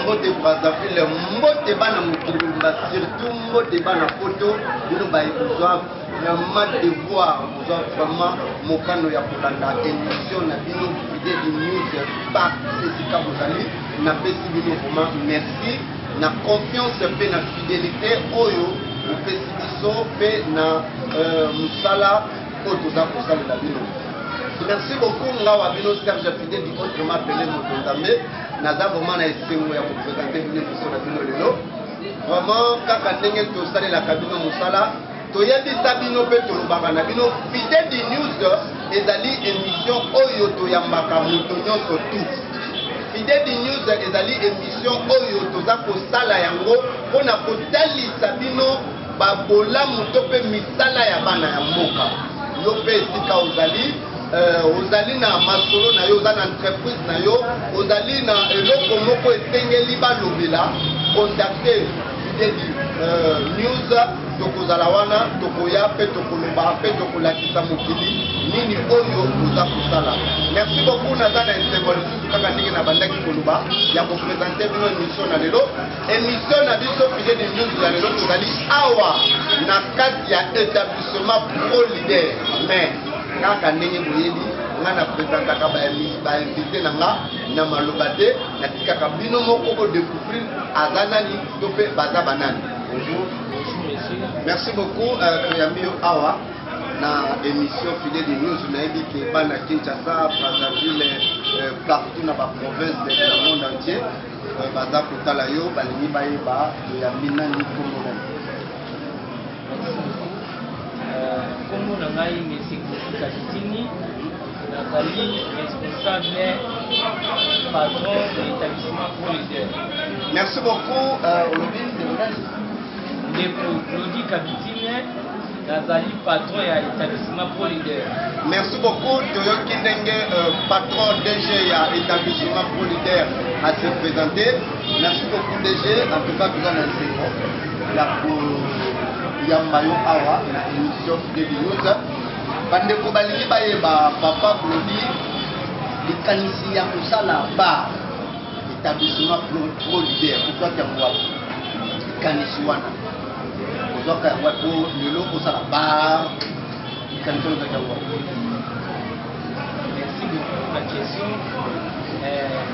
Mbote Brazzaville, mbote bana mokili mobimba, surtout mbote bana poto, bino baye kozwa vraiment devoir, kozwa vraiment mokano ya kolanda émission na bino Fide du News partout esika bozali. Napesi bino vraiment merci na confiance mpe na fidélité oyo bopesi biso mpe na mosala oyo toza kosalela bino. Merci beaucoup. Nga wa bino Serge Fideli, autrement appelé Moto Nzambe. Naza vraiment na esengo ya koprésenter bino émission na bino lelo. Vraiment, kaka ndenge tosalelaka bino mosala, toyebisa bino mpe tolobaka na bino, Fideli News ezali émission oyo toyambaka moto nyonso tout. Fideli News ezali émission oyo toza kosala yango mpona kotalisa bino babolamu to mpe misala ya bana ya mboka. Yo mpe esika ozali, ozali na masolo na yo, oza na entreprise na yo, ozali na eloko moko esengeli balobela, contacte Fideli News. Tokozala wana, tokoya mpe tokoloba mpe tokolakisa mokili nini oyo oza kosala. Merci beaucoup. Naza na esengo lisusu, kaka ndenge nabandaki koloba, ya koprésenter bino émission na lelo. Émission na biso Fideli News ya lelo, tozali awa na kati ya établissement Pro Leader. Mais kaka ndenge boyebi, nga na présentaka bainvité na nga na maloba te, natikaka bino moko bodécouvrir aza nani to mpe baza banani. Bonjour. Bonjour monsieur. Merci beaucoup. Toyambi yo awa na émission Fidèle News. Nayebi ke bana Kinshasa, Brazzaville, partout na baprovince na monde entier, baza kotala yo, balingi bayeba toyambi nani, kombo nani? Merci beaucoup. Kombo na ngai monsieur Kofi Kapitini, nazali responsable, patron de l'établissement Pro Leader. Merci beaucoup. Olobi ndeko nani? Ndeko Claudi Kapitine, nazali patron ya établissement Pro Leader. Merci beaucoup. Toyoki ndenge patron DG ya établissement Pro Leader a se présenté. Merci beaucoup DG. En tout cas, toza na esengo ya koyamba yo awa na émission Fidèle News. Bandeko balingi bayeba, papa Claudi, likanisi ya kosala bar, établissement Pro Leader, ozwaki yango wapi? Likanisi wana ozwaka yango wapi po lelo osala bar? Likanisi wana ozwaki yango wapi? Merci beaucoup pour la question.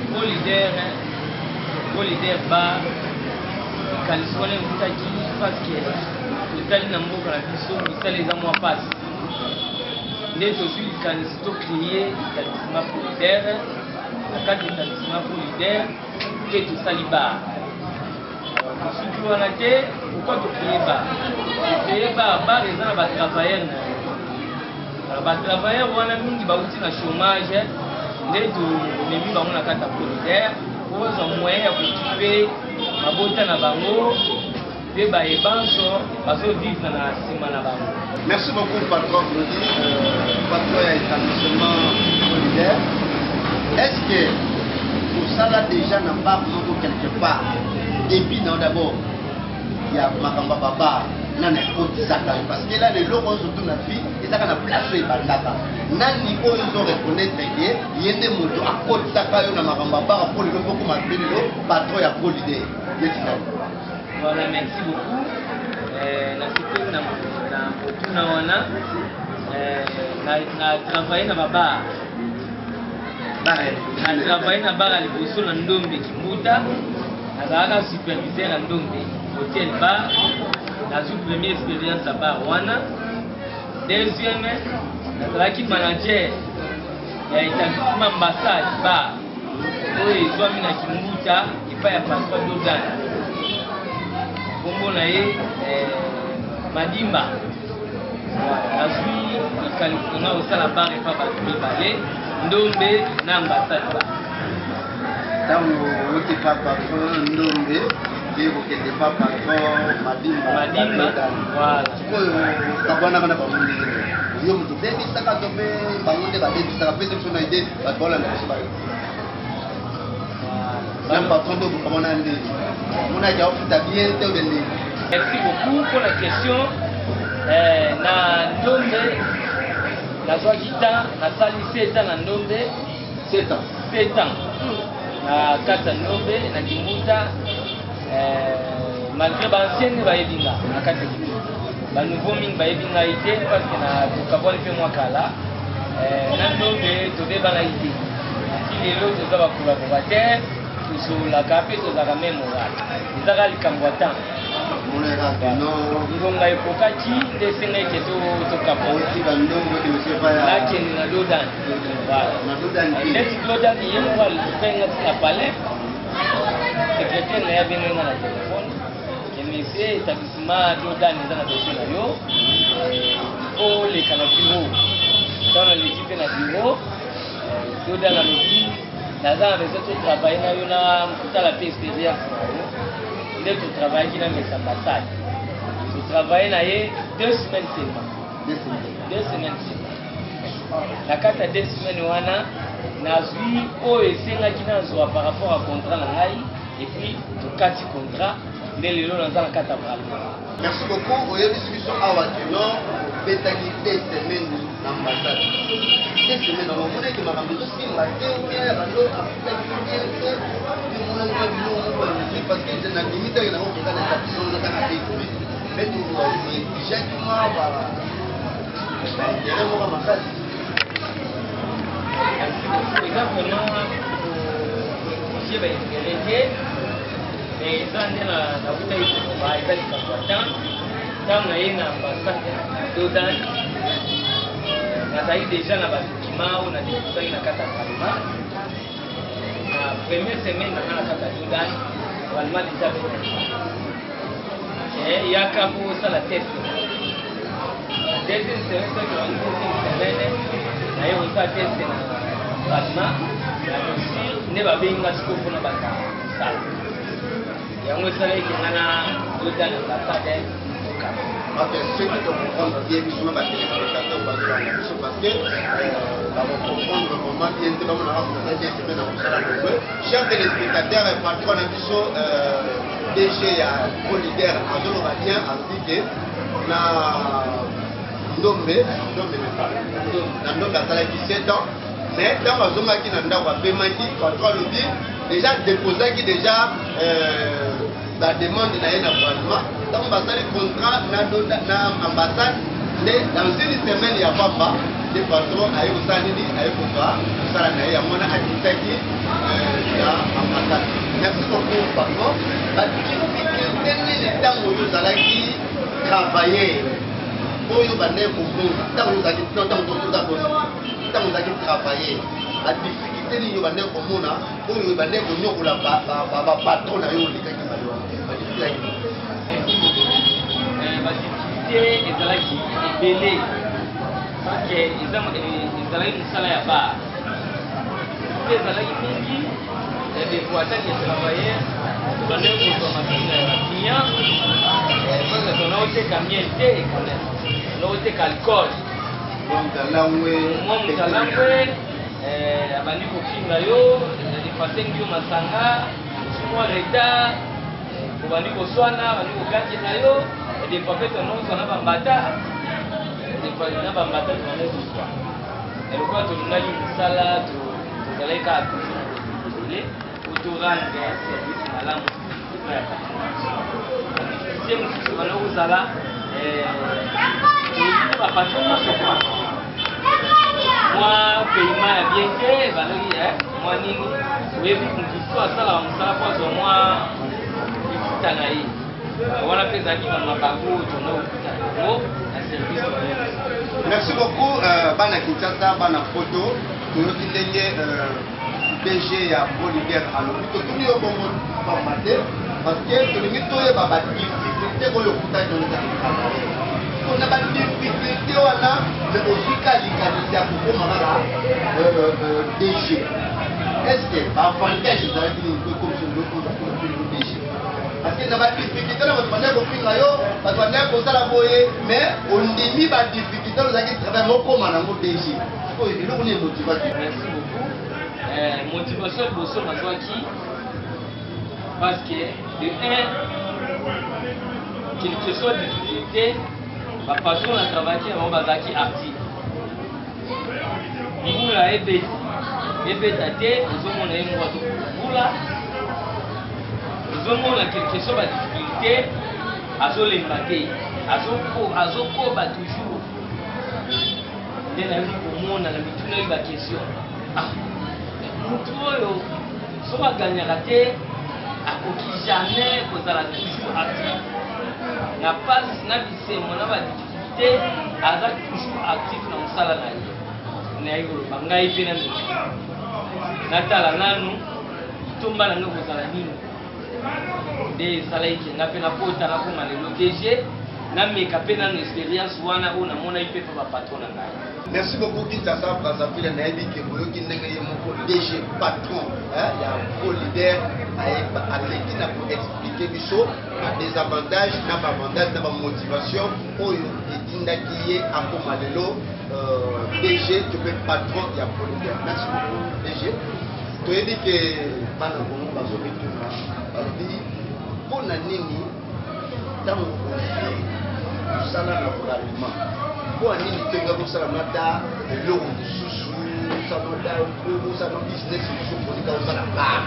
Pro Leader, Pro Leader bar, likanisi wana eutaki parce que totali na mboka na biso, misala eza mwa pasi, nde tozwi likanisi tocréer établissement Pro Leader. Na kati ya établissement Pro Leader mpe tosali bar. Tosuki wana te. Pourquoi tocréer bar? Tocréer bar, bar eza na batravailleur na yango. Alors, batravailleur wana mingi bauti na chômage, nde tomemi bango na kati ya Pro Leader po bazwa moyen ya kooccuper mabota na bango mpe bayebanso bazovivre na nsima na bango. Merci beaucoup patron Claudi, patron ya établissement Pro Leader. Est-ce que osala déjà na bar moko quelque part depuis na d'abord ya makambo ya babar? Nani ekotisaka yo? Parce que là leloko surtout na vie ezaka na place oyo ebandaka. Nani oyo ozo reconnaître ke ye nde moto akotisaka yo na makambo ya bar mpo lelo mpo mpe lelo patron ya Pro Leader, neti nani? Voilà, merci beaucoup. Nasepeli na motuna wana. Na travaille na babar, na travaille na bar ya liboso na Ndombe Kimbuta. Nazalaka superviseur ya Ndombe Hotel Bar. Nazwi première expérience ya bar wana. Deuxième, nazalaki manager ya établissement Ambassade Bar oyo ezwami na Kimbuta epai ya patron Dogan, nkombo na ye Madimba. Nazwi likanisi na nga kosala bar epa bato mibale, Ndombe na Ambassade Bar. Ntango oti pa patron Ndombe, nde kokende pa patron Madimba? Madimba, voilà. Sikoyo kabwanaka na bango ndenge nini? Yo moto obebisaka to mpe bango nde babebisaka? Pesa biso na idée, bato baolanda biso bayo na patron nde okokamwana nde omonaki aofuta bien te obe ndenge? Merci beaucoup pour la question. Na Ndombe nazwaki temps, nasali 7 ans na Ndombe. 7 ans? 7 ans. Na kati ya Ndombe na Kimbuta, malgré ba ancienne nde bayebi nga na kati ya Kimbuta, ba nouveau mingi bayebi ngai te parce que na tokabwani mpe mwa kala na Ndombe, tobebanaki te. Ti lelo toza ba collaborateur, tosololaka mpe tozalaka même moral. Ezaka likambo ya temps, ngonga ekokaki nde esengaki ke tokabwana, nakende na Dodan. Voilà, neti Dodan ye moko alukai nga ntina palais, secrétaire na ye abengai nga na telefone ke: "Monsieur, établissement Dodan eza na besoin na yo, faut oleka na bureau." Ntango naleki mpe na bureau, Dodan alobi: "Naza na besoin totravaille na yo, na kotala mpe expérience na yo." Nde totravaillaki na mes ambassade, totravaille na ye 2 semaines seulement, 2 semaines seulement. Na kati ya 2 semaines wana, nazwi oyo esengaki nazwa par rapport à contrat na ngai, et puis tokati contrat, nde lelo naza na kati ya Bralima. Merci beaucoup. Oyebisi biso awa keno obetaki 2 semaines na ambassade. 2 semaines yango, omonaki makambo ezosimba te ou bien bando afutaki bien te? Omonaki mwa biloko moko ya musique? Parce que nandimi teke nango koza na établissement oza kaka 2 semaines, mais toexigeaki mwa baintérêt moko makasi. Eza vraiment koexiger baintérêt te, mais eza nde nakutaki koloba, eza likambo ya temps. Ntango na ye na ambassade Dodan, nazali déjà na badocument oyo nadéposaki na kati ya parlement. Na première semaine nanga na kati ya Dodan, parlement déjà benaki: "Yaka mpo osala test." Deuxième semaine, soki bangi deuxième semaine, naye kosala test na parlement, na réussir. Nde babengi nga sikoyo mpona banda kosala. Yango esalaki nga na Dodan ambassade tokaba. Ok, soki tocomprendre bien, biso na batéléspectateur bazolanda biso, parce que bakocomprendre vraiment bien te, bamonaka koza 2 semaines na mosala boye. Cher téléspectateur, patron na biso, DG ya Pro Leader, azoloba bien, alobi ke na Ndombe, Ndombe, na Ndombe asalaki 7 ans, mais ntango azongaki na ndako, apemaki, patron alobi déjà déposaki déjà bademande na ye na gouvernement. Ntango basali contrat na ambassade, nde dans une semaine ya pamba nde patron aye kosala nini? Aye kozwa kosala na ye. Yango wana akitaki na ambassade. Merci beaucoup, patron. Badifficulté nini ntango oyo ozalaki travailleur oyo bandeki komona ntango ozalaki, ntango ntango ozalaki travailleur, badifficulté nini oyo bandeki komona, oyo bandeki konyokola bapatron na yo olekaki bale wana? Badifficulté? Badifficulté ezalaki ebele parce que ezalaki mosala ya bar. Difficulté ezalaki mingi. Des fois, tant que travailleur, tobandaki kozwa mafinga ya baclient parce que tona oteka miel te, quand même tona oteka alcool. Mwa moto alangwe, abandi kofinga yo, asengi yo masanga, ozwi mwa retard, obandi koswana, abandi kokangela yo. Des fois mpe tozwa na bambata, na bambata tobandi kozwa. Lokola tolingaki mosala, tozalaki kaka toujours ebele po torendre service malamu epai ya bato. Difficulté mosusu banda kozala, toyebi bapatron nyonso kwa mwa paiement ya bien te, bandaki mwa nini. Oyebi, motu so asalaka mosala mpo azwa mwa lifuta na ye wana mpe ezalaki bamabaku oyo tona kokuta yango na service. Merci beaucoup. Bana Kinshasa, bana Poto, toyoki ndenge DG ya Pro Leader alobi. Totuni yo bongo pamba te parce que tolingi toyeba badifficulté oyo okutaki nango ezaki travailleur. Mpona badifficulté wana, me ozwi ka likanisi ya kokóma kaka DG. Est ce que baavantage ezalaki nini po ekomisi DG? Parce que na badifficulté na bato bandaki kofinga yo, bato bandaki kosala boye, mais ondimi badifficulté, ozalaki travail, mokóma nango DG. Oyo eloko nini motivaki? Merci beaucoup. Motivation liboso nazwaki parce que de un, quelque soit difficulté, bapatron na travaillaki na bango bazalaki active. Mbula ebeti, ebeta te, ozomona ye moko azokula. mbula, ozomona quelque soit ba difficulté, azolemba te, azokoba toujours. Nde nayoki komona na mitunaki ba question: ah, mutu oyo soki aganyaka te, akoki jamais kozala toujours actif na pasi na bisengo na ba difficulté, aza toujours actif na mosala na ye. Nayebi koloba, ngai mpe na miki natala nanu litomba na ngai kozala nini. Nde esalaki ke nga mpe nakota, nakoma lelo DG, nameka mpe nanu expérience wana oyo namonaki mpe mpa ba patron na ngai. Merci beaucoup. Kinshasa, Brazzaville, nayebi ke boyoki ndenge ye moko DG, patron ya Pro Leader, aleki na ko expliquer biso ba désavantage na ba avantage na ba motivation oyo etindaki ye akoma lelo DG to mpe patron ya Pro Leader. Merci beaucoup, DG. Toyebi ke bana Kongo bazomituna, balobi: mpo na nini ntango ozwi mosala na Bralima, mpo ya nini toyinga kosala nata eloko mosusu, osala business mosusu, polika osala bar?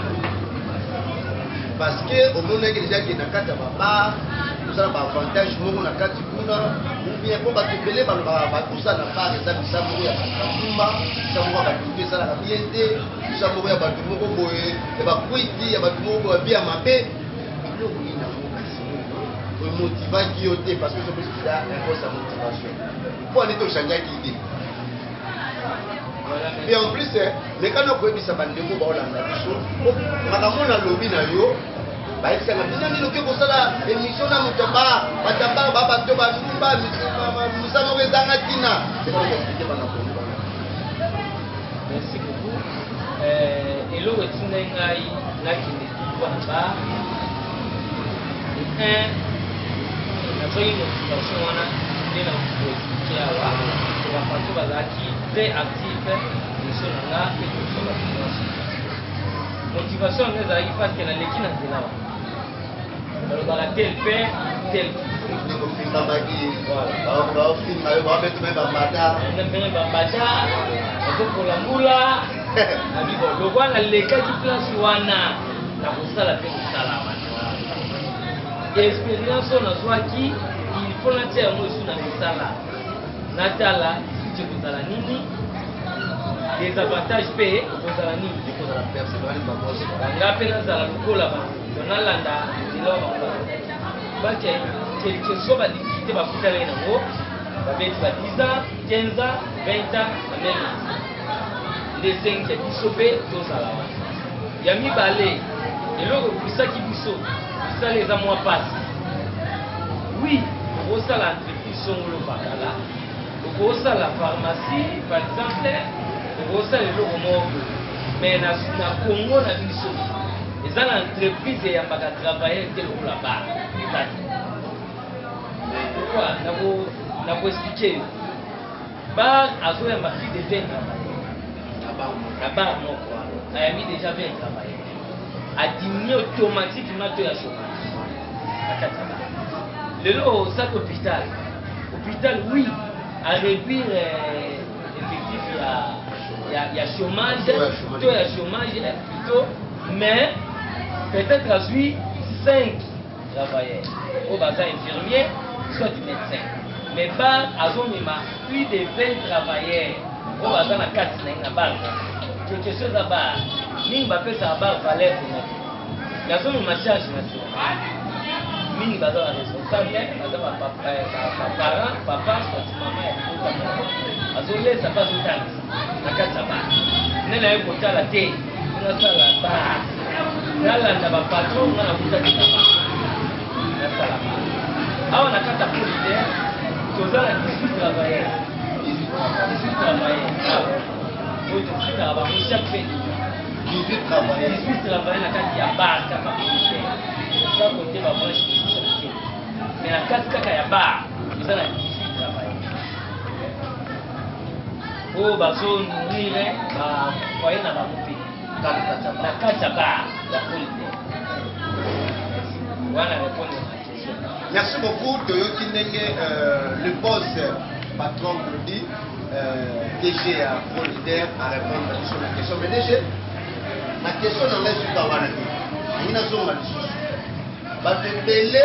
Parce que omonaki déjà ke na kati ya ba bar osala ba avantage moko na kati kuna, ou bien mpo bato ebele balobaka bakosala na bar eza bisa moko ya bato batumba, bisa moko ya bato te esalaka bien te, bisa moko ya bato moko boye ya bakwiti, ya bato moko boye ya mabe. Biloko nini yango kasi omotivaki yo te? Parce que sopesi eza réponse ya motivation, mpo ani tochangeaki idée. Et en plus, mekana koyebisa bandeko baolanda biso makambo nalobi na yo. Bayebisanga bino nini, oke kosala émission na moto ba bato ba ba bato bandumba, mosala moko ezanga ntina. Expliquer bana Kongo. Merci beaucoup. Eloko etindai ngai nakende tukwa na bar, un, nazwaki motivation wana nde na ko expliquer awa ke ba patron bazalaki très actif liboso na nga mpe liboso bato nyonso. Motivation yango ezalaki parce que naleki na nzela wana, balobaka tel père, tel fils. Kofimbamaki, baofilma yo, babetome bambata. Ndenge bambata bazokola mbula, nabi bon, lokwa nalekaki place wana, nakosala mpe mosala wana. Expérience oyo nazwaki, il faut natia yango esu na misala, natala suti ekozala nini, désavantage mpe ekozala nini. Nga mpe nazala lokola bango, donc nalanda nzela oyo bango bazalaki, parce que quelque soit ba difficulté bakutanaki nango, babeti ba 10 ans, 15 ans, 20 ans na même nde esengi ya biso mpe tozala wana. Ya mibale, eloko epusaki biso, misala eza mwa pasi. Oui, okosala entreprise songolo pakala, okosala pharmacie par exemple, okosala eloko moko boye, mais na Congo na biso eza na entreprise eyambaka travailleur te lokola bar, eza te. Pourquoi? Nako expliquer yo. Bar azoyamba plus de 20 travailleurs na bar moko wana, ayambi déjà 20 travailleurs, a diminuer automatiquement taux ya chômage na kati ya bar. Lelo osaki hôpital, hôpital, oui, a réduire effectif ya chômage, taux ya chômage plutôt, mais peut-être azwi 5 travailleurs oyo baza infirmier soit médecin, mais bar azomema plus de 20 travailleurs oyo baza na kati na ye na bar. Quelque chose eza bar mingi bapesaka bar valeur mpena te. Nazomema charge na nsima mingi, baza ba responsable, baza ba parent, papa soit mama ya libota moko, azolesa mpe azotangisa na kati ya bar. Nde naye kotala te, nasala bar, nalanda ba patron nga nakutaki na bar, nasala bar awa na kati ya Pro Leader. Toza na 18 travailleurs, 18 travailleurs awa oyo tofutaka bango chaque fin du mois. 18 travailleurs? 18 travailleurs na kati ya bar kaka Pro Leader, sans compter ba branche mosusu ya mike, mais na kati kaka ya bar eza na 18 travailleurs oyo bazo nourrir ba foyer na bango mpe na kati ya bar ya Pro Leader wana. Répondre na question. Merci beaucoup. Toyoki ndenge le boss, patron Glody, DG ya Pro Leader, a répondre biso na question. Mais DG, Na question na ngai suka wana te, nangi nazonga lisusu. Bato ebele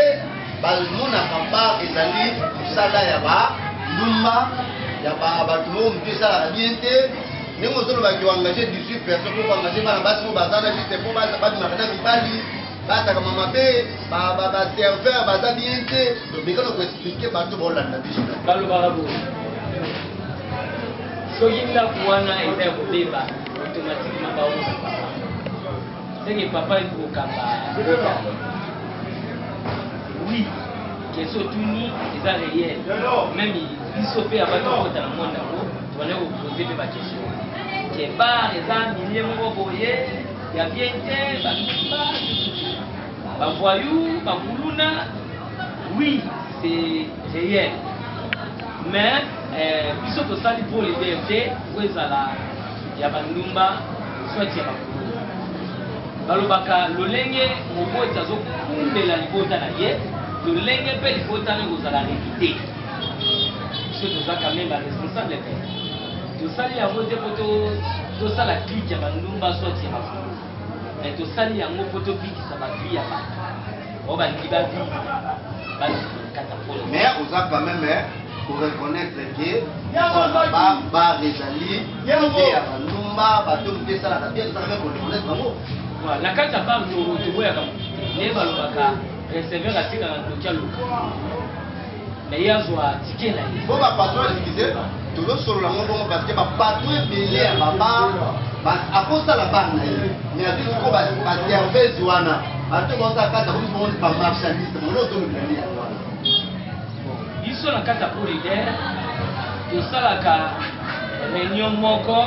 bamonaka bar ezali mosala ya bandumba, ya bato moko motu esalaka bien te. Ndenge ozolobaki oengage 18 personnes mpo koengage bana basi mo baza na juste mpo babimaka na mibali, batakama mabe, baserveur baza bien te. Mekana koexpliquer bato baolanda biso. Balobaka boye, soki ndako wana eza ya kobeba, automatiquement baomona papa seke papa eki kokamba. Oui, question otuni eza réel. Même biso mpe aba tokota na monde yango, tobanda kopose mpe baquestion ke bar eza milieu moko boye ya bien te, bandumba, bavoyou, bakuluna. Oui, c'est réel, mais biso tosali po leader te po ezala ya bandumba soit ya bakuluna. Balobaka lolenge moboti azokumbela libota na ye, lolenge mpe libota wana ekozala réputé. Biso toza quand même baresponsable te, tosali yango te mpo tosala clique ya bandumba soit ya bakuluna, mais tosali yango mpo tobikisa bavie ya bato oyo balingi bavivre bakata polo. Mais oza quand même koreconnaître ke bar ezali te ya bandumba, bato motu esalaka bien, oza quand même koreconnaître bango. Na kati ya bar toboyaka motu te. Nde balobaka receveur atikaka ndoki aluka na ye azwa tike na ye. Po bapatron, excuse, tozosolola yango bongo parce que bapatron ebele ya babar akosala bar na ye, mais azwi sikoyo baserveuse wana, bato baosala kati akomi bongo bamarchandise mono. Ozolobela nde yango wana. Biso na kati ya pro leader tosalaka réunion moko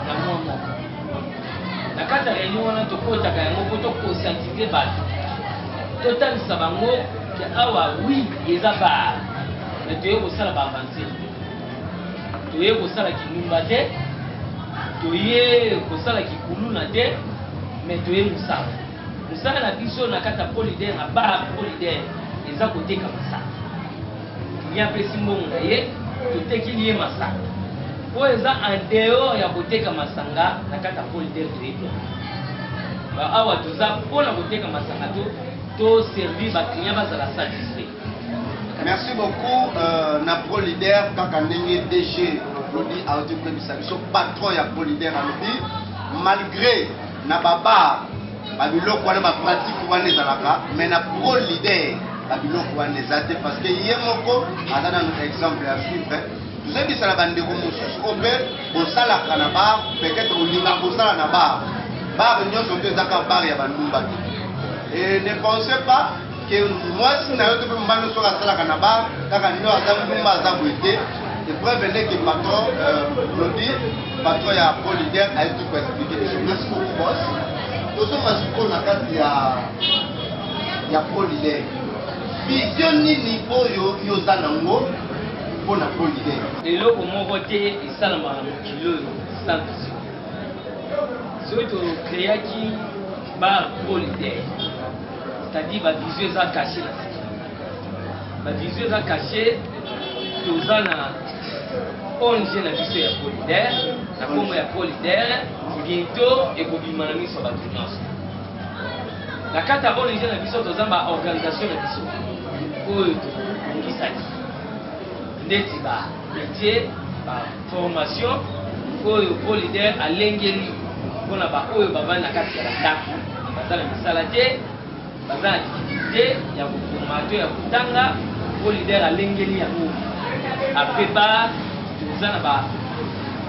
na mwa moko. Na kati ya réunion wana tokotaka yango mpo toconscientiser bato, totalisa bango ke awa, oui, eza bar, mais toye kosala baaventure te, toye kosala kindumba te, toye kosala kikuluna te, mais toye mosala. Mosala na biso na kati ya pro leader, na bar pro leader, eza koteka masanga. Ye apesi mbongo na ye, totekili ye masanga. Oyo eza en dehors ya koteka masanga na kati ya pro leader, toyebi yango. Awa toza mpona koteka masanga, to toservir baclient bazala satisfait. Merci beaucoup. Na pro leader, kaka ndenge DG Lodi auti koyebisa biso, patron ya pro leader alobi, malgré na babar babiloko wana, bapratique wana ezalaka, mais na pro leader babiloko wana eza te, parce que ye moko aza nanu exemple ya suivre. Tozoyebisa na bandeko mosusu oyo mpe bosalaka na bar, peut-être olingaka kosala na bar, bar nyonso te ezaka bar ya bandumba te. Et ne pensez pas ke mwasi na yo to mpe mobali soki asalaka na bar kaka nde aza ndumba, aza boye te. Epreuve ndeke patron Lodi, patron ya pro leader, ayeki koexpliquer biso. Merci beaucoup, boss. Tozonga sikoyo na kati ya pro leader. Vision nini oyo yo oza nango mpona pro leader? Eloko moko te esalamaka na mokili oyo sans vision. Soki tocréaki bar pro leader, c'est-à-dire bavision eza caché na nsima, bavision eza caché. Toza na ONG na biso ya pro leader, na nkombo ya pro leader. Bientôt ekobima na miso ya bato nyonso. Na kati ya ONG na biso toza baorganisation na biso oyo tobongisaki, ndeti ba métier, baformation oyo pro leader alengeli mpona baoyo bavandi na kati ya bandako, baza na misala te, baza na difficulté ya kokoma to ya kotanga. Pro leader alengeli yango. Après bar, toza na ba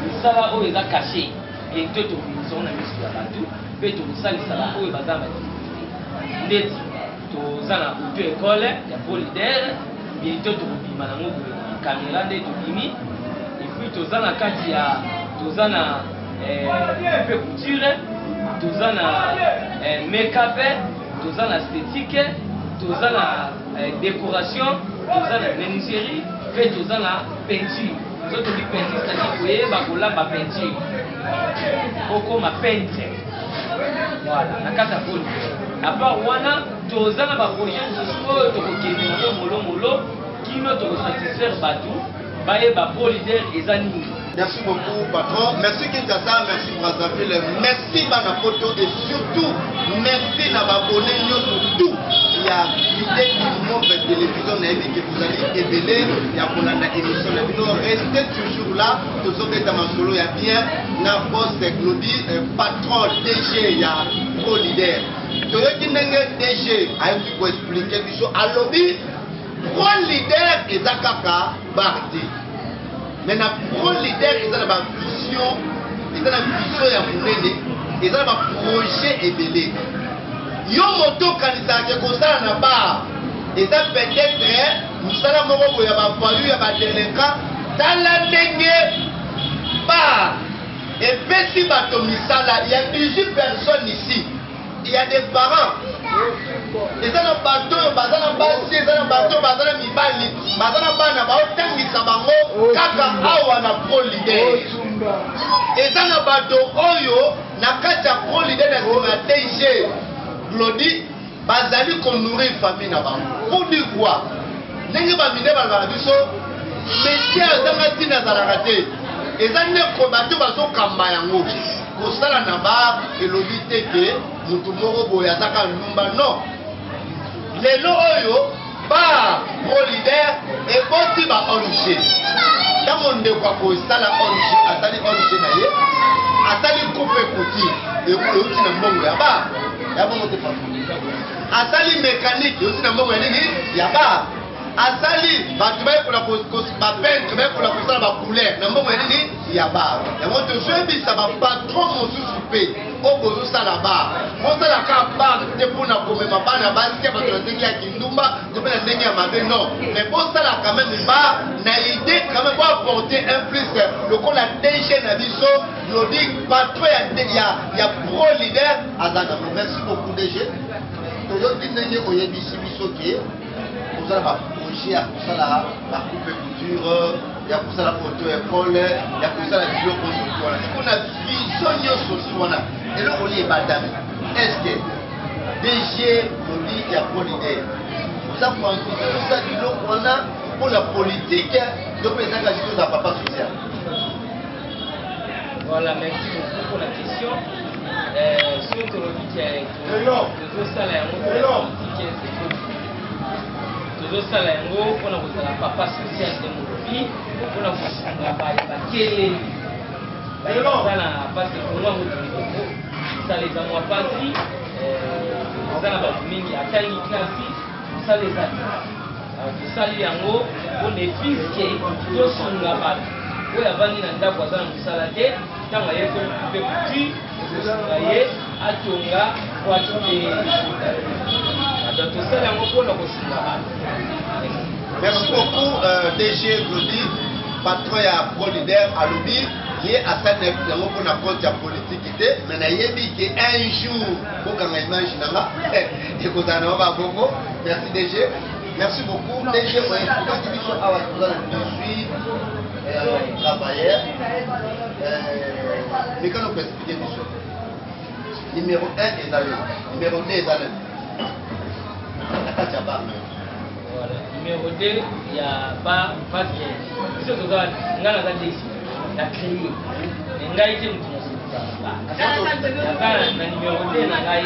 misala oyo eza caché. Bientôt tobimisa na miso ya bato mpe tokosalisa baoyo baza na badifficulté, ndeti toza na auto école ya pro leader. Bientôt tokobima nango boye na caméra nde tobimi. Et puis toza na kati ya, toza na mpe couture, toza na make-up, toza na esthétique, toza na décoration, toza na menuiserie mpe toza na peinture. So tobi peinture, c'est-à-dire koyeba kolamba peinture, okoma peintre. Voilà, na kati ya poli. À part wana, toza na baprojet mosusu oyo tokokende nango molomolo kino tokosatisfaire bato bayeba pro leader eza nini. Merci beaucoup patron, merci Kinshasa, merci Brazzaville, merci bana poto et surtout merci na ba abonnés nyonso tout ya Idée Immeuble Télévision nayebi que vous allez ebele ya kolanda émission na bino. Restez toujours là, tozobeta masolo ya bien na boss Glody, patron DG ya Pro Leader. Toyoki ndenge DG ayaki ko expliquer biso, alobi Pro Leader eza kaka bar te. Mais na pro leader eza na ba vision, eza na vision ya monene, eza na ba projet ebele. Yo moto okanisaka ke kosala na bar eza peut-être mosala moko boye ya ba voyous, ya ba delinquants. Tala ndenge bar epesi bato misala ya 18 personnes ici. Il y a des parents, eza na bato oyo baza na basi, eza na bato oyo baza na mibali, baza na bana baotangisa bango kaka awa na pro leader. Eza na bato oyo na kati ya pro leader na nsima ya DG Glody bazali ko nourrir famille na bango. Pour dire quoi? Ndenge ba mine balobaka biso métier azanga ntina azalaka te, eza nde bato bazokamba yango. Kosala na bar elobi te ke mutu moko boye aza kaka ndumba, non. Lelo oyo bar pro leader eboti ba ONG. Ntango ndeko akosala ONG, asali ONG na ye, asali coupe couture euti na mbongo ya bar ya bongo te papa. Asali mécanique euti na mbongo ya nini ya bar. Asali bato bayekola ba peintre, bayekola kosala ba couleur na mbongo ya nini ya bar. Yango tozoyebisa ba patron mosusu mpe oyo bozosala bar, bosala kaka bar te mpona komema bana basi ya bato na ndenge ya kindumba to mpe na ndenge ya mabe, non, mais bosala quand même bar na idée quand même boapporter un plus lokola DG na biso Glody, patron ya pro leader aza nango. Merci beaucoup DG. Toyoki ndenge oyebisi biso ke oza na ba projet ya kosala ba coupe couture, ya kosala auto école, ya kosala biloko nyonso wana. Sikoyo na vision nyonso si wana, eloko nini ebatami? Est-ce que DG Glody ya pro leader oza koenvisager osala biloko wana mpona politique to mpe ezaka juste oza papa social? Voilà, merci beaucoup pour la question. Soki tolobi ke tozosala yango mpona politique, c'est faux. Tozosala yango mpona kozala papa social nde molobi, mpona kosunga bakeleli baza na pasi. Kongo yango toyebi yango, mosala eza mwa pasi, eza na bato mingi atangi klasi, mosala eza te. Tosali yango mpona efiske tosunga bato oyo avandi na ndako aza na mosala te, ntango ayekoli coupe couture ekosunga ye atonga po akipe. Donc tosali yango mpona kosunga bato. Merci beaucoup DG Glody, patron ya pro leader. Alobi ye asali yango mpona compte ya politique te, mais nayebi ke un jour bokanga image na nga ekozala na ba bongo. Merci DG, merci beaucoup DG. Oyebikaki biso awa toza na 18 travailleurs. Mekano koexpliquer biso, numéro 1 eza yo, numéro 2 eza nani na kati ya bar na yo? Voilà, numéro 2 ya bar, parce que biso toza, nga naza desi na créé, mais ngai te moto naza na numéro 2 na ngai.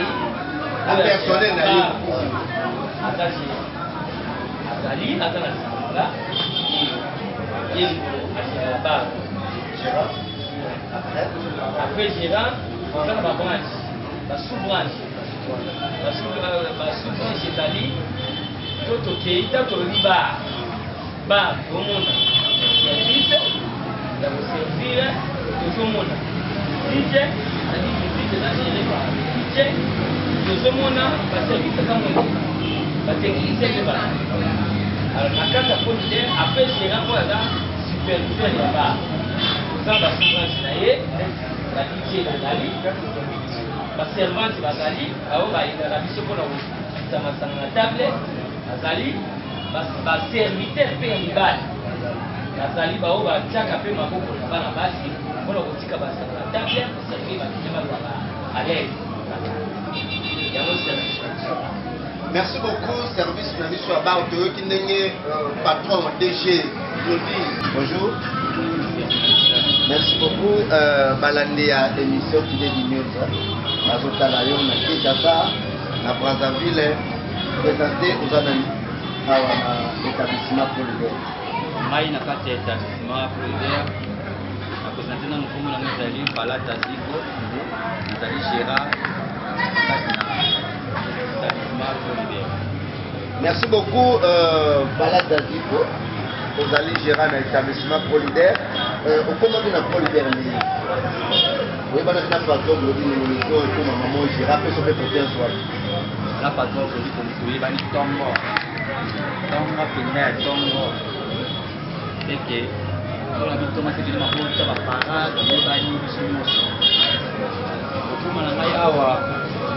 Na personnel na ye. Aza gérant, azali aza na nsima ye moto agérant bar. Gérant, après? Après gérant, oza na babranche, basous branche. Basous branche ezali to tokei ta tolobi bar, bar tomona service ya koservir, tozomona DJ, c'est-à-dire musique eza géré par DJ, tozomona baservice eza moke, batechnicien nde baza. Alors na kati ya pro leader, après gérant oyo aza superviseur ya bar, oza basous branche na ye, ba DJ bazali, baservante bazali, bao bayendaka biso mpona kokita masanga na table bazali, baserviteur mpe ya mibali bazali, bao batiaka mpe maboko na bana basi mpona kotika basanga na table, koservir bakiliya bazala à l'aise. Yango service na biso. Merci beaucoup. Service na biso ya bar, toyoki ndenge patron DG Glody. Bonjour. Merci beaucoup. Balandi ya émission Kidedi News bazotala yo na Kinshasa, na Brazzaville. Présente, oza nani awa na établissement Pro-Leader? Ngai na kati ya établissement Pro-Leader, na présente nanu, nkombo nango ezali Palata Ziko, ezali gérant na kati na établissement Pro-Leader. Merci beaucoup, Palata Ziko, ozali gérant na établissement Pro-Leader. Okomaki na Pro-Leader ndenge oyebanaki na patron Glodi Nimoniko, ekoma mamo gérant mpe so mpe confiance wapi? Na patron Glodi toyebani ntongo ntongo mpenza ya ntongo eke mpona bitonga sekele mabota baparent, toyebani biso nyonso. Kokóma na ngai awa,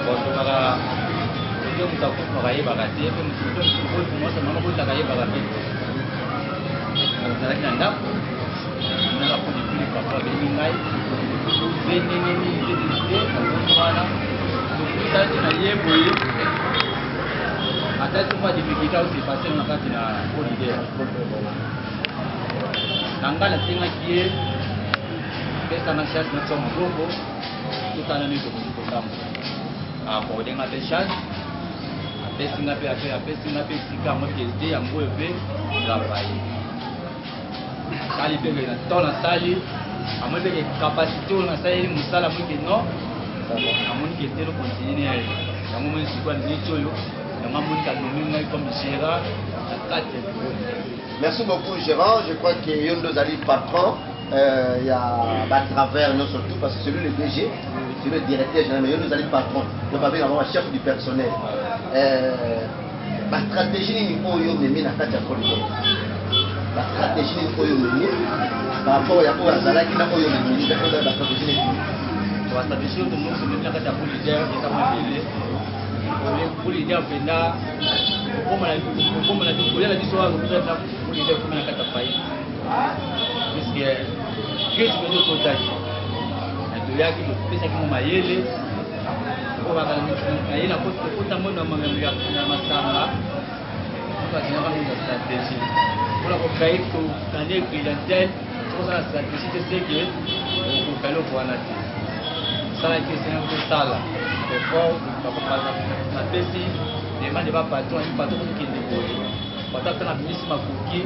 bazokaka nde moto akufaka ayebaka te, mpe moto mwasi mama botaka ayebaka mpe te. Nazalaki na ndako, namonaka mpo depuis papa abengi ngai mpe ndenge nini te te, nazongi wana, tokutani na ye boye. Ata soki mwa difficulté ose passe na kati na Pro-Leader na ngai, nasengaki ye pesanga chance natia maboko, totala nini tokoki kotambola. Accorde nga mpe chance, apesi nga mpe, apesi nga mpe esika yango te, yango oyo mpe travaille. Asali mpe na temps, nasali, amoni mpe capacité oyo nasaleli mosala, amoni ke non, amoni ke te, continue na ye yango. Moni sikoyo miniti oyo yango amoni kanome ngai comme gérant na kati ya bureau. Merci beaucoup, gérant. Je crois que yo nde ozali patron, ya batravers nyonso tout, parce que c'est lui le DG, c'est le directeur général, mais yo nde ozali patron, donc babenga bango chef du personnel. Bastratégie nini oyo omemi na kati ya Pro-Leader? Bastratégie nini oyo omemi par rapport ya oyo azalaki na oyo omemi? Ozali bastratégie nini? Bastratégie oyo tomemi na kati ya Pro-Leader eza mwa ebele. Pro-Leader mpenza, kolia na biso awa, na Pro-Leader ekoma na kati ya faillite, puisque crise mpenza ekotaki na toyaki, topesaki mo mayele naye nakota ngo na masanga, batingaka ngo na stratégie mpona kocréer, kogagner clientèle. Soki na stratégie te, seke okoka eloko wana te. Osalaki, esengaki tosala effort. Napesi demande ba patron, ayi patron, tokende boye. Patron ata nabimisi makoki,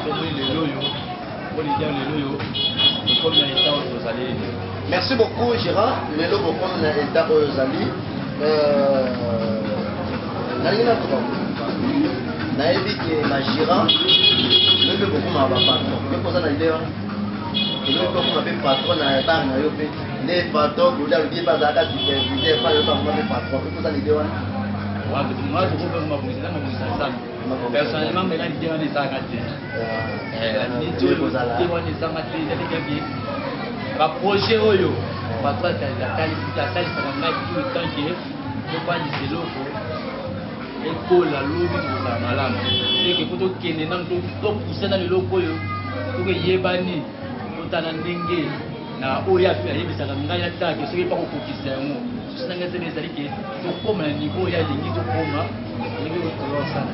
tomoni lelo oyo po leader, lelo oyo tokomi na état oyo tozali. Merci beaucoup, gérant. Lelo bokomi na état oyo ozali. Nalingi nakoba, nayebi ke bagérant oyebi bokomaka bapatron mpe koza na idée wana, elobi mpe okoma mpe patron na bar na yo, mpe nde patron Glodi alobi ye mpe azalaka superviseur pa yo, mpe akoma mpe patron mpe koza na idée wana. Personnellement, maintenant l'idée wana ezalaka te, te wana ezanga te. Ezali kaka baprojet oyo patron atalisaka ngai tout le temps ke tobandisa eloko ekola, lobi tokozala malamu. Seke po tokende nanu, topuse nanu eloko oyo, soki eyebani, totala ndenge na oyo ayebisaka ngai atake soki epa kokokisa yango. Susi na ngai esene ezali ke tokóma na niveau oyo alingi tokóma, ndenge oyo tozosala.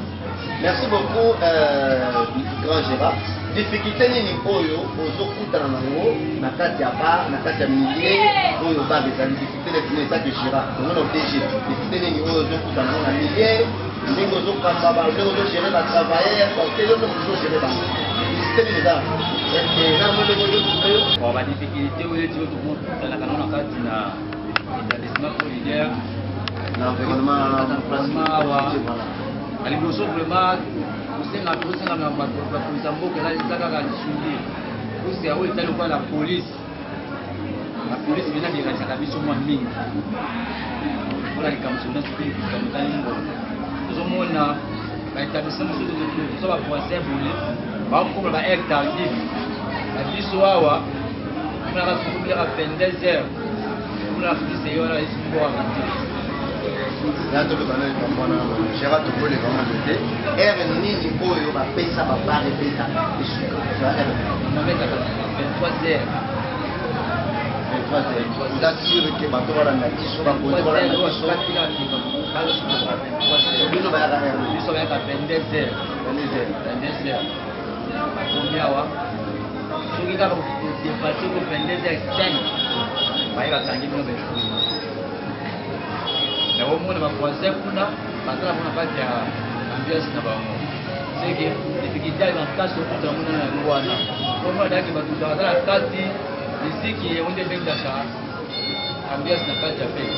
Merci beaucoup, grand gérant. Difficulté nini oyo ozokutana nango na kati ya bar, na kati ya milieu oyo bar ezali? Difficulté neti nini etake gérant ongo na DG? Difficulté nini oyo ozokutana nango na milieu, ndenge ozokamba, ndenge ozogérer batravailleur, parce que yo nde moto ozogérer bango? Difficulté nini eza eza mo ndenge ozotrouve yo? Bon, badifficulté oyo eti oyo tokutanaka nango na kati na établissement Pro-Leader, na environnement. Environnement awa na liboso, vraiment kosenga, tosenga na bakonzi ya mboka, eza kaka lisungi, puisque oyo etali lokola la police, la police mpenza dérangeaka biso mwa mingi mpona likambo nyonso mpe likambo etali mbongo. Tozomona baétablissement mosusu, toza bavoisin boye, bakokoma ba heure tardive na biso awa, omonaka soki bilaka 22 heures, omona police ye wana esukokaka te. Ya toloba na likambo wana, gérant, tokoleka wana te. Heure nini oyo bapesa babar ebeta esuka? Heure? Babetaka 23 heures. 23 heures? Oza sûr ke bato balanda biso, bakonzi balanda biso? Bino bayaka heure? Biso bayaka 22 heures. 22 heures. 22 heures bakomi awa. Soki kaka bodepase ko 22 heures 5, baye bakangi bino bainstrument. Mais omona ba voisin kuna baza na bango na kati ya ambiance na bango. C'est que difficulté ya makasi okuta yango na yango wana. Omona daki bato baza na kati miziki yango nde ebendaka ambiance na kati ya fete.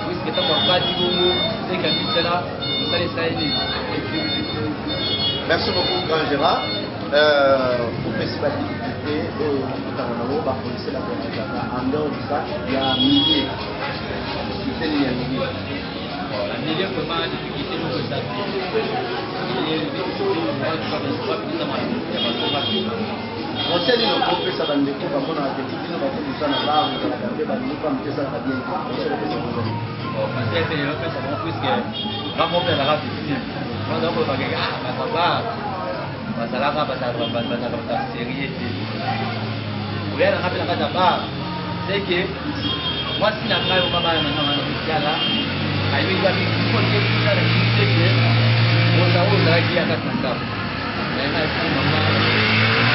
Puisque ntango akati bongo, c'est que amisala mosala esali nini. Merci beaucoup, grand Gérard. Opesi ba difficulté oyo okutana nango, bapolisier bakonzaka. En dehors de ça, ya milieu, difficulté nini ya milieu? Bon, la milieu, vraiment, difficulté moko eza te. Milieu, difficulté, bapesa ya bato bato. Conseil nini okopesa bandeko bamonaka te bino bato kosa na bar, ozalaka mpe balingi pa moto esalaka bien te? Conseil opesa bango? Bon, conseil mpe opesa bango, puisque nga moko mpe azalaka victime, baza kolobaka ah, bato bar bazalaka bazalaka bato sérieux te. Koya na nga mpe na kati ya bar, c'est que mwasi na ngai oma bana na nga wana kosiala ayebi bamingi kuna na te ke oza oyo ozalaki ya kati na ndako na ye. Ngai mama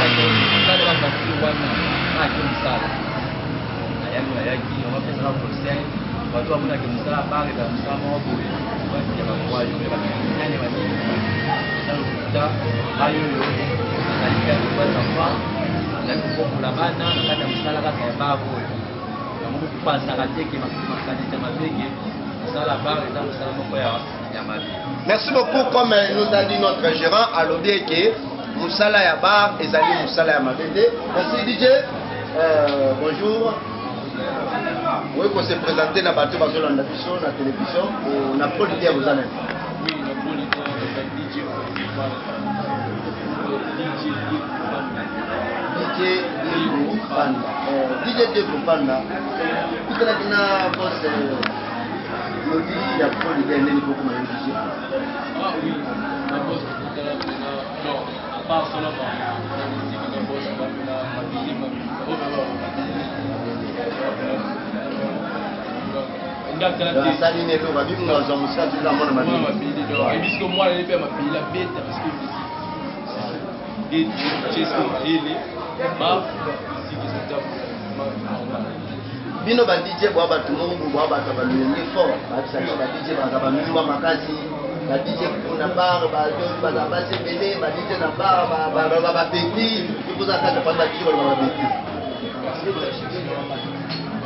osala bavoiture wana, naaki mosala nayaki nayaki yango apesaka conseil. Bato bamonaki mosala bar ezala mosala moko boye ya bavoyo, ya bacriminel, ya banini, eza lokuta. Ngai oyo nazali mpe ya trois enfants, nazali kobokola bana na kati ya mosala kaka ya bar oyo. Yango kopasaka te ke makanisi ya mabe ke mosala bar eza mosala moko ya mabe. Merci beaucoup. Comme nous a dit notre gérant, alobi ke mosala ya bar ezali mosala ya mabe te. Merci DJ. Bonjour. Oyi kose présenter na bato bazolanda biso na télévision na Pro Leader, oza nani? Oui, na Pro Leader, eza DJ DJ DJ Diego Panda. DJ Diego Panda, kutanaki na boss Lodi ya Pro Leader, ndeni kokoma yo DJ? Ah oui, na boss tokutana mpena. Non, à part ça, na na musique na boss bapena mabili mabili oyo mabili. Asali nini? Eloko abimunga azwa mosala toza mona. Mwana mabili, donc ebisiko mwana ye mpe ya mabili abeta, parce que musique nde tiesko mayele ba musique eza normal. Bino ba DJ bwa bato moko boye, bwa bato ya balolenge fort. Babisa biso ba DJ baza bamilwa makasi, ba DJ na bar baza basi ebele, ba DJ na bar babeti ipoza kati ya ba DJ baloba babeti.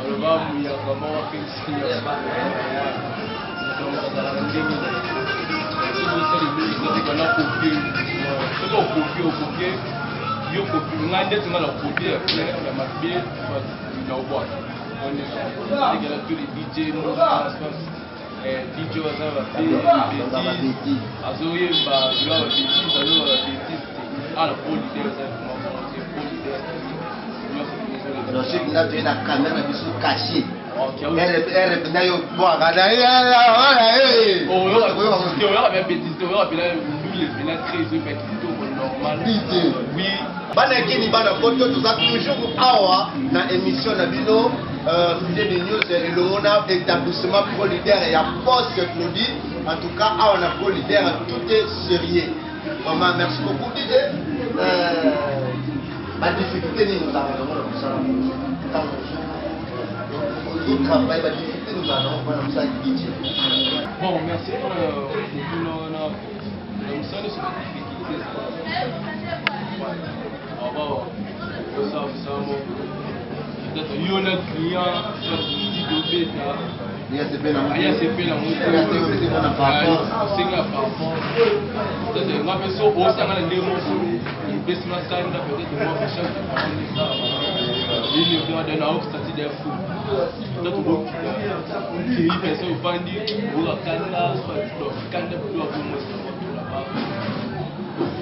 Baloba muyaka moko apesi nyonso, donc bazalaka ndenge soki osala eloko eza te kana kopie. Soki okopie, okopie yo kopie ngai ndeti ngai na kopie ya plein ya mabe na obwaka ekela. Tous les DJ, DJ aza babétise, azoyemba bilo ya babétise, azoyeba babétise te. Ala Pro Leader eza vraiment Pro Leader nyonso. Donc soki nga toye na caméra na biso caché r mpenza, yo bwaka na Oyoka bien bêtise te, oyoka mpena ndule mpena très oyo kitoko normal. DJ. Oui. Bana ekini, bana poto, toza toujours awa na émission na bino Fidèle de News, elongo na établissement Pro Leader ya boss Claudie. En tout cas, awa na Pro Leader, tout est sérieux vraiment. Merci beaucoup DJ. Badifficulté nini ozalaka nango na mosala ntango ozotravaille? Badifficulté nini ozalaka nango mpona mosala DJ? Bon, merci mpona motuna wana. Na mosala nyonso badifficulté aba osala mosala moko, peut-être yo na client, soit musique obeta, aya sepela yango, osenga parfum, peut-être nga mpe so osanga na ndenge moko epesinga kanda, peut-être moi chaque nini mpe na okosati de fou, peut-être okita okei personne ofandi oyoka kanda, soit donc kanda plutôt akomosika moto là-bas.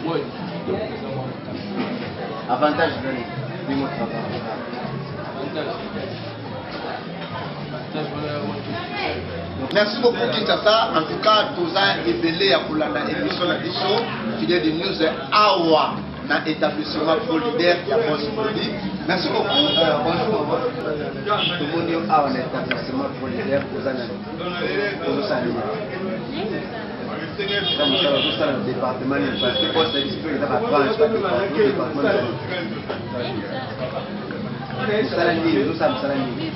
Moi, difficulté eza mwa makasi. Avantage nani ndenge otravaille? Avantage wana moto. Merci beaucoup Kinshasa. En tout cas, toza ebele ya kolanda émission na biso Fidèle de News awa na établissement Pro Leader ya Boss Produit. Merci beaucoup. Bonjour maman. Tomoni yo awa na établissement Pro Leader, oza nani? Ozosala nini? Eza mosala ozosala na département nini? Parce que poste ya biso eza babranche, badépartement. Mosala nini ozosala? Mosala nini?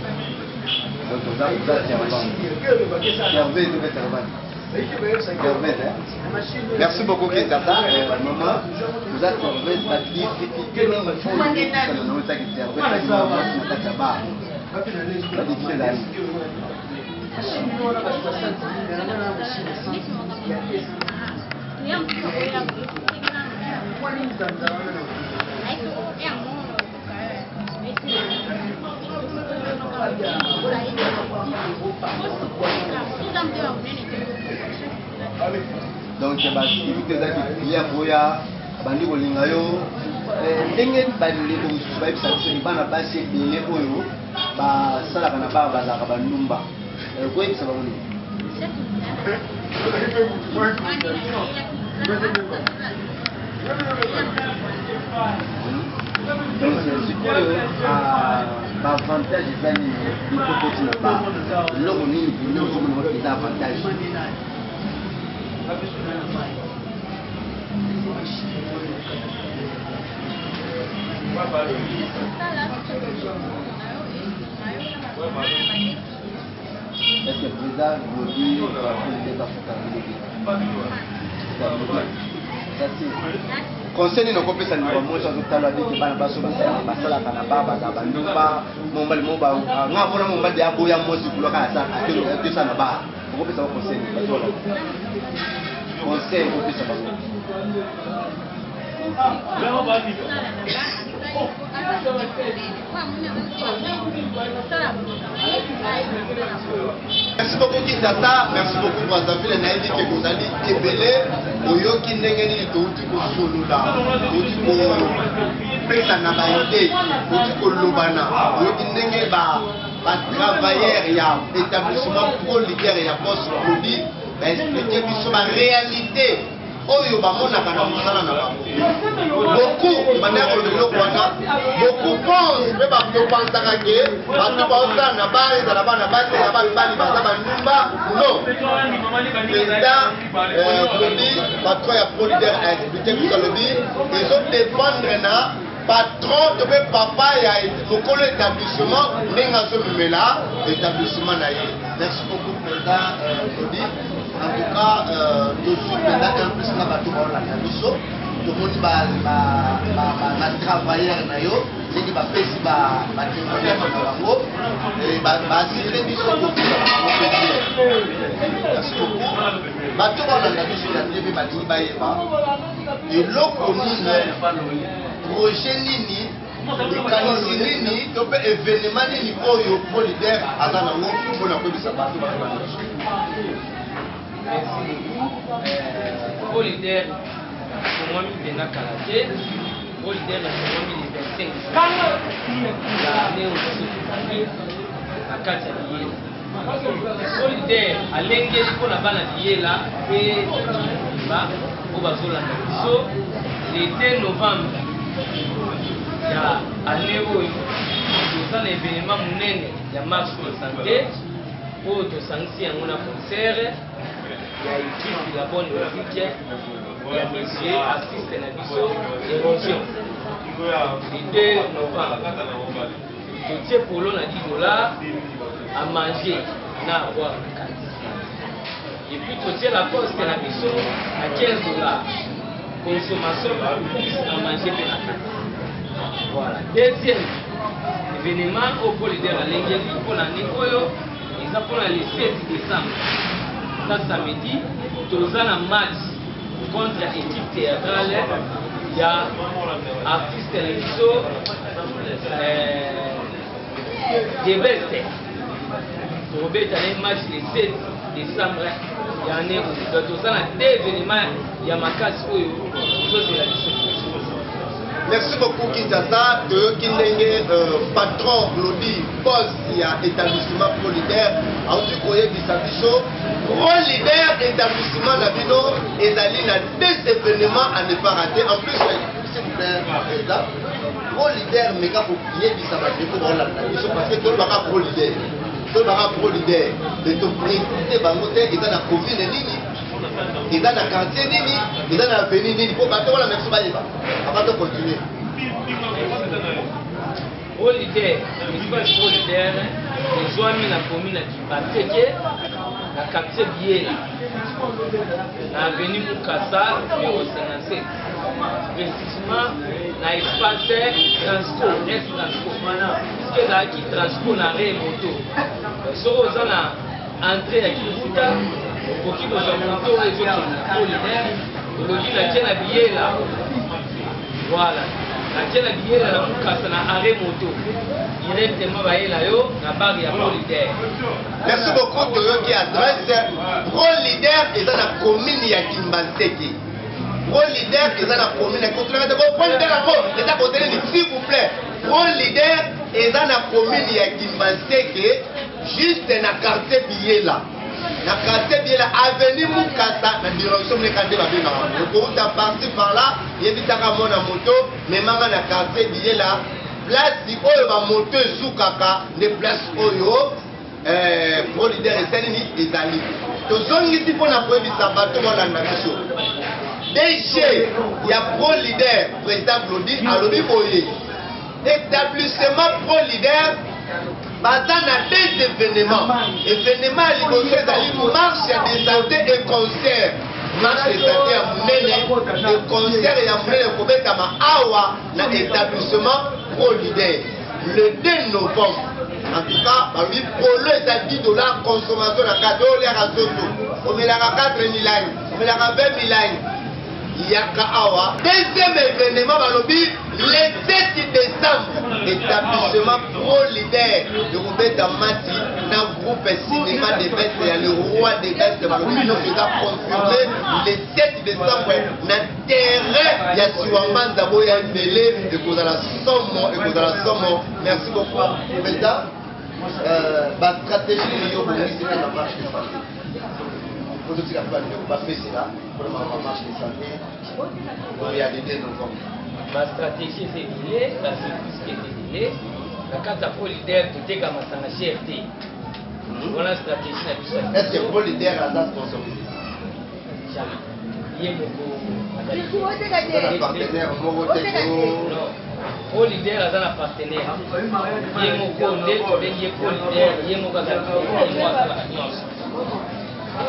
Donc oza servant, serveuse to mpe servante? Serveuse, hein? Merci beaucoup Kinshasa. Maman, oza serveuse, badifficulté nini oyo okutana nango ezaki serveuse mwasi na kati ya bar? Badifficulté ezali? Donc badifficulté ezaki client koya abandi kolinga yo ndenge bandeko mosusu bayebisa biso ke bana basi ebele oyo basalaka na bar bazalaka bandumba. Koyebisa bango nini? Donc sikoyo baavantage eza nini likokoti na bar? Eloko nini pene ozomona eza avantage? Est-ce que président Glody afuta biloko? Conseil nini okopesa ndeko mwasi azotala biki bana baso basalaka na ba bazala bandumba? Mobali mo nga mpona mobali aboya mwasi kulaka atesa na ba, okopesa ba conseil nini? Bato wana, conseil okopesa bango? Merci beaucoup Kinshasa, merci beaucoup Brazzaville. Nayebi ke bozali ebele, oyoki ndenge nini touti kosolola, touti kopesana baidées, touti kolobana, oyoki ndenge batravailleur ya établissement Pro Leader ya Boss Produit baexpliquer biso baréalité oyo bamonaka na mosala na bango. Beaucoup bandaka koloba eloko wana, beaucoup pense mpe bakopansaka ke bato baosala na bar, ezala bana basi, ezala bamibali, baza bandumba. Non, président Glodi, patron ya Pro Leader, aexpliquer biso, alobi ezodépendre na patron to mpe papa ya mokolo établissement, ndenge azomemela établissement na ye. Merci beaucoup président Glodi. En tout cas tozwi mpenza un plus na bato baolanda biso. Tomoni batravailleur na yo ndenge bapesi batémoignage na bango, baassurer biso kopesa bango mpe bien. Merci beaucoup. Bato baolanda biso na TV balingi bayeba eloko nini, projet nini, likanisi nini to mpe événement nini oyo Pro Leader aza nango mpona koyebisa bato bazolanda biso. Merci beaucoup. Pro Leader efungwami mpenza kala te. Pro Leader efungwami le 25 ya année oyo biso tozali na kati ya Biyela. Pro Leader alengeli mpona bana Biyela mpe mobimba oyo bazolanda biso, le 2 novembre ya année oyo toza na événement monene ya marche pour santé oyo tosangisi yango na concert ya équipe La Bonne Musique ya monsieur artiste na biso Érosion. Le 2 novembre totie polo na 10 $ à manger na à boire na kati, et puis totie Lacoste na biso na 15 $, consommation plus à manger mpe na kati. Voilà, deuxième événement oyo Pro Leader alengeli mpona année oyo eza mpona le 7 décembre, eza samedi. Toza na match contre équipe théâtrale ya artiste na biso Debeste. Tokobeta na match le 7 décembre ya année oyo. Donc toza na deux événement ya makasi oyo tozozela biso. Merci beaucoup Kinshasa. Toyoki ndenge patron Glody, boss ya établissement Pro Leader, auti koyebisa biso. Pro Leader établissement na bino ezali na deux événements à ne pas rater. En plus, s'il vous plaît président Pro Leader, meka koyebisa bandeko baolanda biso, parce que tolobaka Pro Leader, tolobaka Pro Leader, mais toprécise bango te eza na commune nini. Eza na quartier nini? Eza na avenue nini? Po bato wana na biso bayeba. Avant to continuer. Pro leader, espace pro leader ezwami na commune ya Kibateke na quartier Biela na avenue Mukasa numéro 57 précisément na espace Transco ex Transco puisque ezalaki Transco na arrêt moto. Soki oza na entrée ya Kimbuta okoki kozwa moto oyo ezokende na pro leader, olobi natie na Biela. Voilà. Natie na biyela na Mukasa na arrêt moto. Directement bayela yo na bar ya Pro Leader. Merci beaucoup toyoki adresse Pro Leader eza na commune ya Kimbanseke. Pro Leader eza na commune ya Kimbanseke. Pro Leader yango eza kote nini s'il vous plaît. Pro Leader eza na commune ya Kimbanseke juste na quartier Biyela. Na quartier Biela avenue Mukasa na direction mleka nde babengaka yango. Okouta parti par là, yebisaka mwana moto memanga na quartier Biela, place oyo ba moto esukaka nde place oyo eh, pro leader esali nini ezali. Tozongisi mpo na koyebisa bato bolanda biso. DG ya pro leader président Glody alobi boye établissement pro leader baza na deux événements. Événement ya liboso ezali marche ya de santé et concert. Marche de santé ya monene et concert ya monene ekobetama awa na établissement pro leader le 2 novembre. En tout cas, balobi polo eza 10 dollars consommation na kati. Oyo oliaka soso, omelaka 4 milangi, omelaka 20 milangi, yaka awa. Deuxième événement balobi le 7 décembre, établissement pro leader ekobeta mati na groupe cinéma de best ya le roi de best. Balobi nyonso eza confirmé le 7 décembre na terrain ya Siwambanza. Boya ebele, ekozala somo, ekozala somo. Merci beaucoup président. Ba stratégie nini yo bongisi mpe na marche de santé? Po totika mpe bandeko bapesela mpona makambo ya marche de santé oyo ya le 2 novembre. Ba stratégie eza ebele, ba surprise mpe eza ebele. Na kati ya pro leader toteka masanga cher te. Wana stratégie na biso ya Est ce que pro leader aza sponsorisé? Jamais. Ye moko azali aza na partenaire moko te to? Non. Pro leader aza na partenaire. Ye moko nde tobengi ye pro leader, ye moko azali, ye moko asalaka nyonso.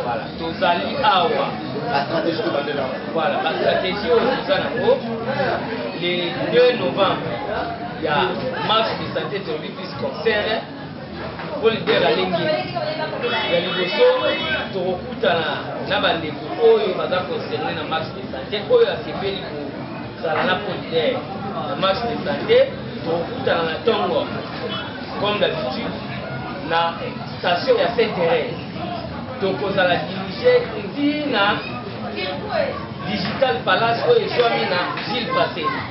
Voilà, tozali awa. Ba stratégie tobandela. Voilà, ba stratégie oyo toza nango le 2 novembre ya marche de santé, tolobi plus concert. Pro leader alengi ya liboso, tokokutana na bandeko oyo baza concerné na marche de santé, oyo asepeli kozala na pro leader na marche de santé. Tokokutana na ntongo comme d'habitude na station ya Saint Thérèse. Tokozala dirige ntina Digital Palace oyo ezwami na Gilles Brasserie.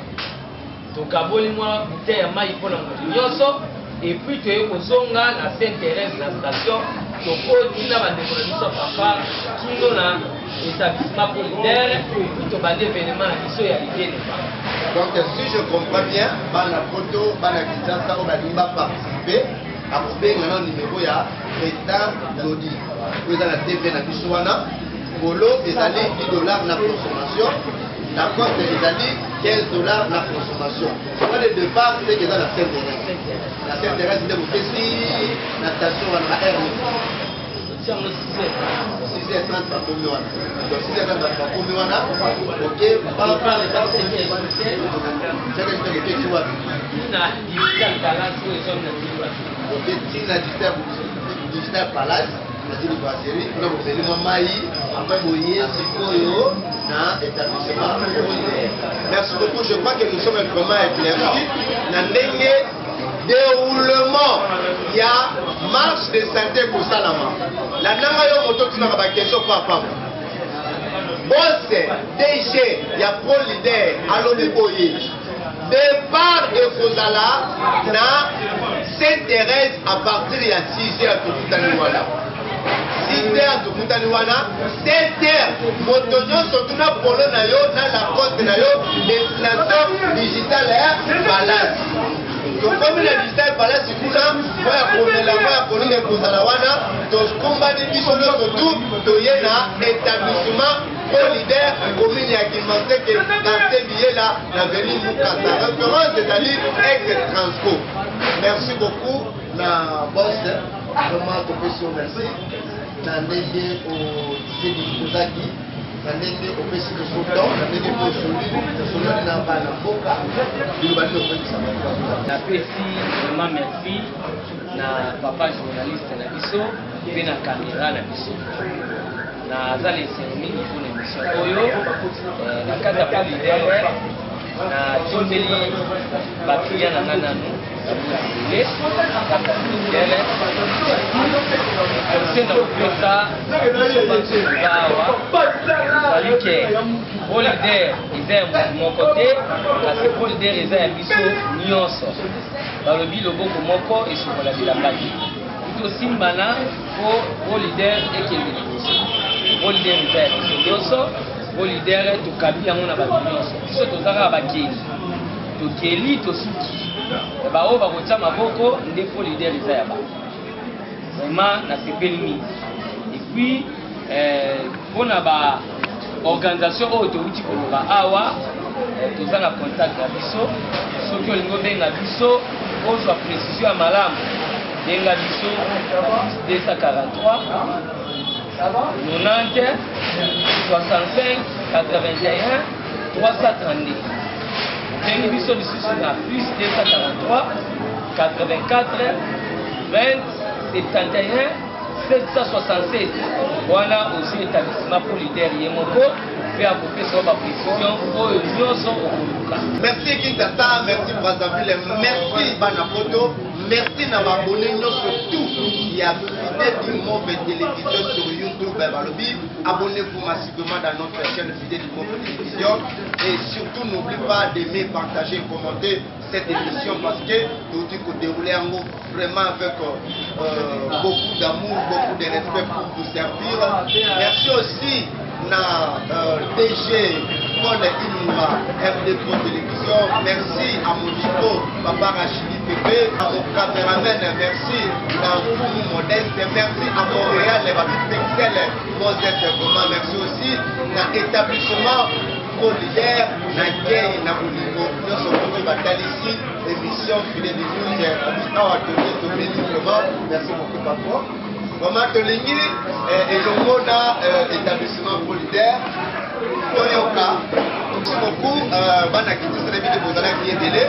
Tokaboli mwa bouteille ya mai mpona moto nyonso et puis toye kozonga na Saint Thérèse na station, tokoti na bandeko na biso ya papa kino na établissement pro leader et puis tobandi événement na biso ya le 2 novembre. Donc si je comprends bien, bana poto, bana Kinshasa oyo balingi baparticiper, bakobenga na numéro ya président Glody oyo eza na TV na biso wana. Polo ezali 10 dollars na consommation, Lacoste ezali 15 dollars na consommation. Point de départ c'est que eza na Saint Thérèse, na Saint Thérèse nde bopesi na station wana na aire tiango 6 6h30 bakomi wana. Donc 6h30 bato bakomi wana, ok. Okeki wapi? Na Digital Palace oyo ezwami na Gilles Brasserie. Oke ntina Digital Palace na Gilles Brasserie, kuna bomeli mwa mai, après boye sikoyo na établissement. Merci beaucoup, je crois que nous sommes vraiment éclaircis na ndenge déroulement ya marche de santé ekosalama. Landanga yo moto otunaka baquestion papa. Boss DG ya pro leader alobi boye: départ ekozala na Sainte Thérèse à partir ya 6 heures. Tokutani wana 6 heures, tokutani wana 7 heures. Moto nyonso tuna polo na yo na Lacoste na yo, destination Digital Palace. Tokomi na Digital Palace, kuna mwa ya komela, mwa ya kolinga ekozala wana. Tokumbani biso nyonso tu toye na établissement pro leader commune ya Kimbanseke, quartier Biyela na avenue Mukasa. Référence ezali ex Transco. Merci beaucoup na boss, vraiment topesi yo merci na ndenge osedisposaki, na ndenge opesi biso temps, na ndenge mpe osoli osololi na bana mboka. Liloba nini okoyebisa bato bazolanda? Napesi vraiment merci na papa journaliste na biso mpe na caméra na biso. Naza na esengo mingi mpona émission oyo. Na kati ya po leader, natindeli baclient na ngai nanu ebele na kati ya po leader. Conseil na kopesa biso banso toza awa ezali ke po leader eza ya motu moko te, kasi po leader eza ya biso nyonso. Balobi loboko moko esokola bilamba te. Tosimbana po po leader ekende liboso. Po leader eza ya biso nyonso. Po leader tokabi yango na bato nyonso. Biso toza kaka bakeli, tokeli, tosuki. Baoyo bakotia maboko nde po leader eza ya bango. Vraiment nasepeli mingi. Et puis mpona ba organisation oyo touti koloba awa, toza na contact na biso. Soki olingi obenga biso, ozwa précision ya malamu, benga biso na plus 243 90 65 81 332. Obengi biso lisusu na plus 243 84 20 71 767. Wana ozwi établissement pour leader ye moko mpe akopesa yo baprécision oyo nyonso okoluka. Merci Kinshasa, merci Brazzaville, merci bana poto, merci na baabonné nyonso tout ya Fidèle du Mauve Télévision sur YouTube. Balobi, abonnez-vous massivement dans notre chaîne Fidèle du Mauve Télévision et surtout n'oubliez pas d'aimer, partager, commenter cette émission parce que tout dit dérouler en haut vraiment avec beaucoup d'amour, beaucoup de respect pour vous servir. Merci aussi na DG Paul Ilunga, MD Pro Télévision. Merci à mon Chico, Papa Rachidi Pépé, à mon caméraman, merci à Fumu Modeste, merci à Montréal, Babi Pixel, Moses, vraiment merci aussi na établissement Pro Leader, na Kei, na Bolingo, nyonso oyo batalisi émission Filet de News, Babi awa tolie tomeli vraiment, merci beaucoup patron. Vraiment tolingi elongo na établissement Pro Leader, toyoka. Merci beaucoup, bana Kinshasa na bino bozalaki ebele.